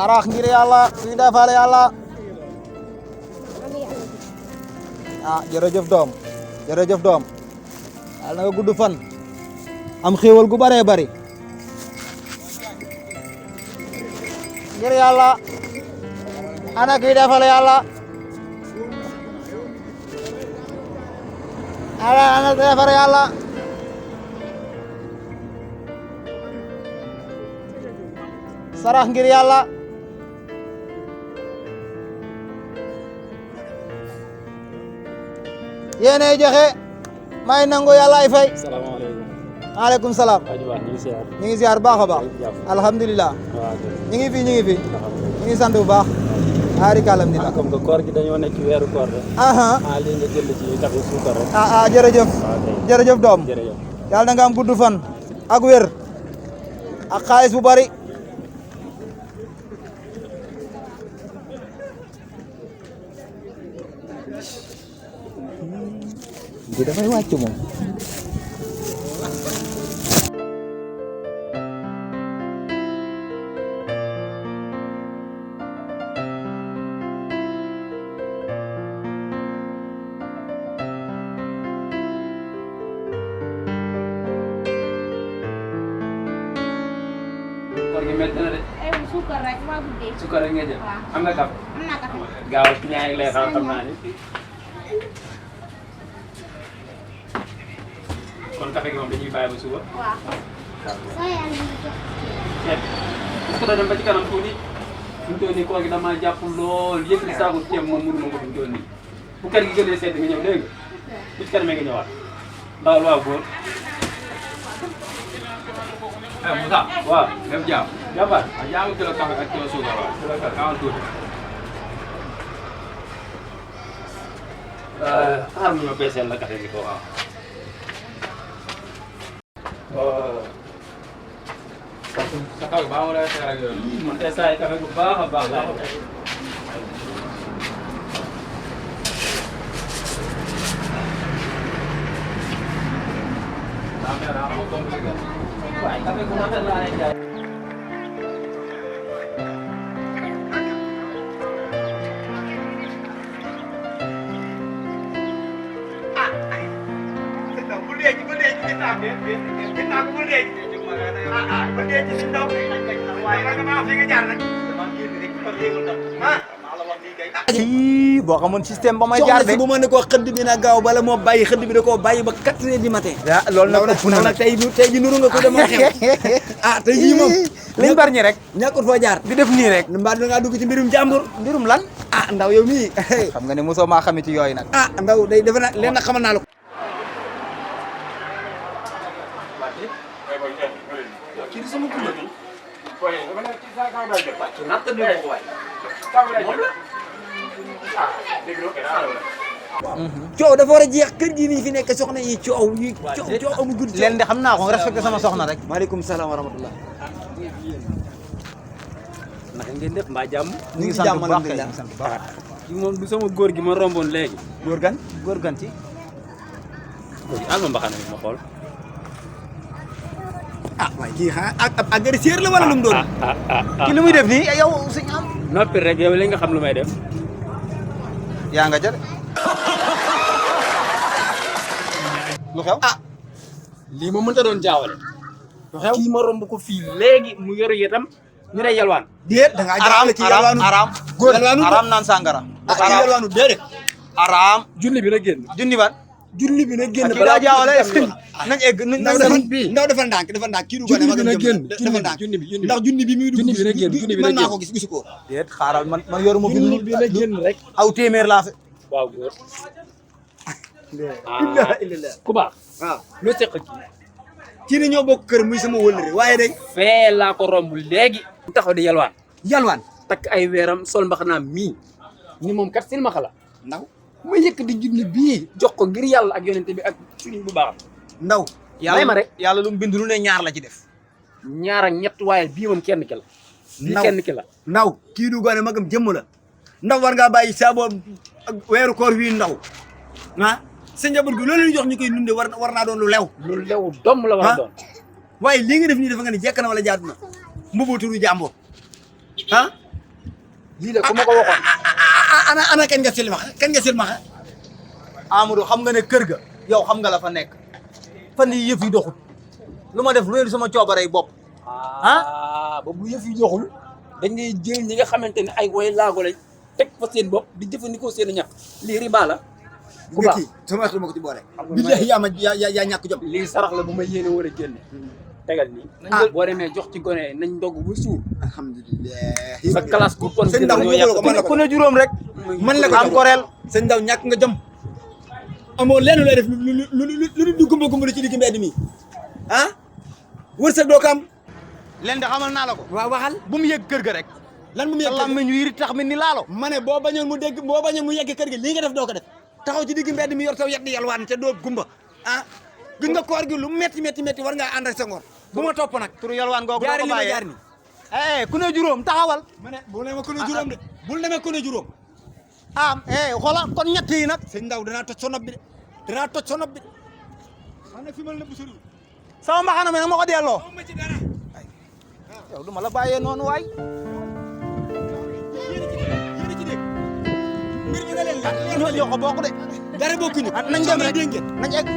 sarax ngir yàlla fii defal yàlla ah jërëjëf doom yàlla na nga gudd fan am xéewal gu bare bari ngir yàlla ana kii defal yàlla ana defal yàlla sarax ngir yàlla yéene joxe may nangu yàlla ay fay. salaamaaleykum. maaleykum salaam. ñu ngi ziar baax a baax. alhamdulilah. ñu ngi fi. ñu ngi sant bu baax. alhamdulilah. comme que koor gi dañoo nekk ci weeru koor rek. lii nga jënd ci café suukar rek. jërëjëf. jërëjëf doom. jërëjëf. yàlla na nga am gudd fan. ak wér. ak xaalis bu bari. bi dafay wàcc moom. koor gi métti na de. suukar rek maa guddee. suukar rek nga jël. waaw am nga café. am naa café. gaaw ñaa ngi lay xaar xam naa ni. kon café gi moom dañuy bàyyi ba suba. waaw. soo yàlla ñu jox. est-ce que doo dem ba ci kanam tuuti. fi mu toll nii koor gi damaa jàpp lool yëpp li saako ceeb moom mënuma ko fi mu toll nii. bu kër gi gënee sedd nga ñëw dégg nga. bu ci kanamee nga ñëwaat. ndawal waaw góor. Moussa. waaw. Def jàmm. jàmbaar. Jaamu kilo café ak kilo suukar waaw. Kaawal tuuti. xaaral ma peeseel la café gi ko waaw. Sa kaw baa ma lay xeer ak yooyu. man tey saa yi café bu baax a baax laa ko def. waaye café bu rafet laa lay jaay. boo xamoon système ba may jaar de bu ma ne ko xëdd bi na gaaw bala moo bàyyi xëdd bi da koo bàyyi ba 4 heures du matin. loolu nag ëpp na nag tey ji nuru nga ko demoo xew. tey jii moom liñ bar ñi rek ñàkkut foo jaar di def nii rek mbaa da ngaa dugg ci mbirum jàmbur. mbirum lan ndaw yow mii xam nga ne mosoo maa xamee ci yooyu nag ndaw day defe naa leen nag xamal naa la ko. kii di sama kuréel gi. coow dafa war a jeex kër gi nii fi nekk soxna yi coow amul gudd. leen de xam naa ko respecté sama soxna rek. maaleykum salaam wa rahmatullah. naka ngeen def mbaa jàmm. ñu ngi sant bu baax kay ñu ngi sant bu baax. kii moom du sama góor gi ma romboon léegi. góor gan ci. alma mbaxana bi ma xool. waaye kii xanaa ak agresseur la wala lu mu doon. ki lu muy def nii yow si am. noppi rek yow li nga xam lu may def. yaa nga jël. lu xew. lii ma mënta doon jaawale. lu xew kii ma romb ko fii léegi mu yor yetam ñu ne yalwaan. déet da ngaa jaarale ci yalwaanu aram góor yalwaanu aram naan sangara. yalwaanu déedéet. araam junni bi na génn. junni ban junni bi na génn kii daa jaawale est-ce que nañ egg ndaw dafa ndànk kii du gone junni bi na génn dafa ndànk junni bi ndax junni bi muy dugg junni bi na génn junni bi na mën naa génn ko gisu ko déet xaaral man yoruma fi junni bi na génn rek. aw téeméer laa fi waaw góor illah illallah ku baax waaw lu seq kii ne ñoo bokk kër muy sama wëllëre waaye day fee laa ko romb léegi mu taxaw di yalwaan yalwaan takk ay weeram sol mbaxanaam mii ni moom kat silmaxa la ndaw ma yëkk di junni bii jox ko ngir yàlla ak yonente bi ak suñu bu baax ndaw may ma rek yàlla lu mu bind lu ne ñaar la ci def ñaar ak ñett waaye bii moom kenn ki la bii Ndaw. kenn ki la ndaw kii du gone magam jëmm la ndaw war ngaa bàyyi saa boo ak weeru koor wii ndaw ah sa njaboot gi loolu ñu jox ñu koy dundee war naa doon lu lew lu lew domm la war a doon waaye lii nga def nii dafa nga ne jekk na wala jaadu na mbubu turu jàmbur ah lii la ku ma ko waxoon ana kañ nga silmaxa Amadou xam nga ne kër ga yow xam nga la fa nekk fan yi yëf yi doxul lu ma def lu ne sama coobare bopp ba bu yëf yi joxul dañ ngay jël ñi nga xamante ne ay way laago lañ teg fa seen bopp di jëfandikoo seen ñax lii riba la ku baax kii sama wax ma ko ci boole billahi yaa ñàkk jom lii sarax la bu ma yéene war a génne tegal nii boo demee jox ci gone nañ ndog bu suur alhamdulilah sa classe ku kon sëñ Ndaw ku ne juróom rek man la ko am koreel sëñ Ndaw ñàkk nga jom amoo lenn looy def lu du gumba gumba ci digg mbedd mi ah wërsëg doo ko am leen de xamal naa la ko waaw waxal bu mu yëg kër ga rek lan mu yegg lammiñ wi tax mi ni laalo ma ne boo bañoon mu yegg kër gi lii nga def doo ko def taxaw ci digg mbedd mi yor taw yet di yalwaan ca doo gumba ah gis nga koor gi lu metti war ngaa ànd ak sa ngor bu ma topp nag turu yalwaan googu jaari doo li ko ma bàyyee jaar ni ku ne juróom taxawal ma ne bul ne ma ku ne juróom de bul ne ma ku ne juróom xoola kon ñett yi nag sëñ Ndaw danaa toj sa nopp bi de danaa toj sa nopp bi de man nag fi ma la nëbb soriwul sama mbaxana mi nag ma ko delloo ma ci dara yow du ma la bàyyee noonu waay yéen a ci dégg mbir mi nga leen ñoo jox ko bokk de dara bokkuñu nañ dem rek dégg ngeen nañ egg